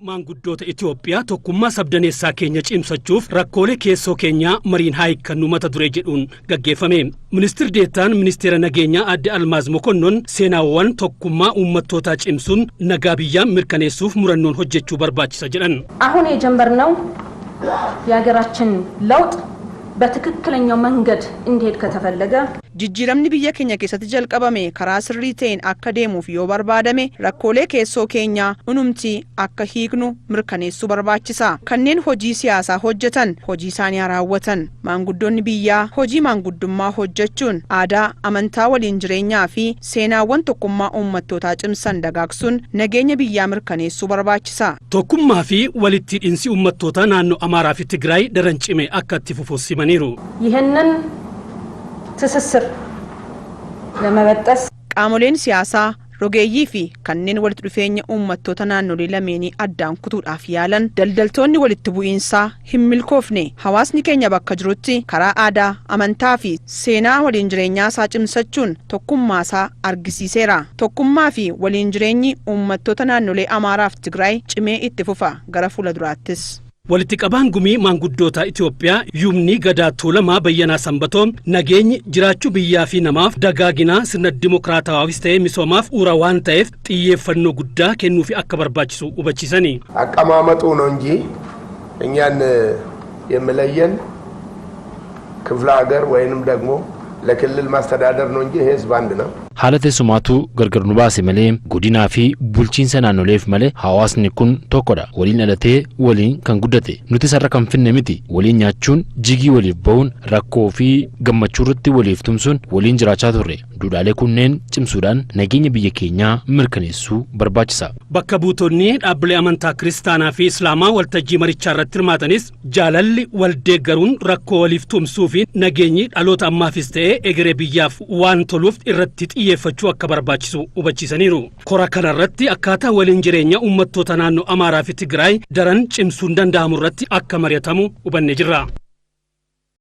Maanguddoota Itoophiyaa tokkummaa sabdaneessaa keenya cimsachuuf rakkoolee keessoo keenyaa mariin haa hiikkannu mata duree jedhuun gaggeeffame. Ministir Deettaan Ministeera Nageenyaa Aadde Almaaz Mokonnon seenaawwan tokkummaa uummattootaa cimsuun nagaa biyyaa mirkaneessuuf murannoon hojjechuu barbaachisa jedhan. አሁን የጀመርነው የሀገራችን ለውጥ በትክክለኛው መንገድ እንዲሄድ ከተፈለገ Jijjiiramni biyya keenya keessatti jalqabame karaa sirrii ta'een akka deemuuf yoo barbaadame, rakkoolee keessoo keenyaa unumti akka hiiknu mirkaneessuu barbaachisa. Kanneen hojii siyaasaa hojjetan hojii isaanii haa raawwatan. Maanguddoonni biyyaa hojii maanguddummaa hojjechuun aadaa, amantaa, waliin jireenyaa fi seenaawwan tokkummaa uummattootaa cimsan dagaagsuun nageenya biyyaa mirkaneessuu barbaachisa. Tokkummaa fi walitti hidhiinsi uummattoota naannoo Amaaraa fi Tigraay daran cime akka itti fufuus himaniiru. ይህንን ትስስር ለመበጠስ Qaamoleen siyaasaa rogeeyyii fi kanneen walitti dhufeenya uummattoota naannolee lameenii addaan kutuudhaaf yaalan, daldaltoonni walitti bu'iinsaa hin milkoofne. Hawaasni keenya bakka jirutti karaa aadaa, amantaa fi seenaa waliin jireenyaa isaa cimsachuun tokkummaasaa argisiiseera. Tokkummaa fi waliin jireenyi uummattoota naannolee Amaaraa fi Tigraay cimee itti fufa gara fuula duraattis. Walitti qabaan gumii maanguddoota Itoophiyaa Yuubni Gadaa Tuulamaa Bayyanaa Sanbatoo nageenyi jiraachuu biyyaa fi namaaf, dagaaginaa sirna dimokiraatawaafis ta'ee misoomaaf bu'uura waan ta'eef xiyyeeffannoo guddaa kennuufi akka barbaachisu hubachiisani. አቀማመጡ ነው እንጂ እኛን የሚለየን ክፍለ ሀገር ወይንም ደግሞ ለክልል ማስተዳደር ነው እንጂ ህዝብ አንድ ነው። Haala teessumaatu gargar nu baase malee, godinaa fi bulchiinsa naannoleef malee, hawaasni kun tokkodha. Waliin dhalatee waliin kan guddate. Nuti sarara kan finne miti. Waliin nyaachuun, jigii waliif bahuun, rakkoo fi gammachuu irratti waliif tumsuun waliin jiraachaa turre. Duudhaalee kunneen cimsuudhaan nageenya biyya keenyaa mirkaneessuu barbaachisa. Bakka buutonni dhaabbilee amantaa kiristaanaa fi islaamaa waltajjii marichaa irratti hirmaatanis jaalalli wal deeggaruun, rakkoo waliif tumsuu fi nageenyi dhaloota ammaafis ta'ee egeree biyyaaf waan toluuf irratti xiyyeeffachuu akka barbaachisu hubachiisaniiru. Kora kanarratti akkaataa waliin jireenya uummattoota naannoo Amaaraa fi Tigraay daran cimsuun danda'amu irratti akka mari'atamu hubannee jirra.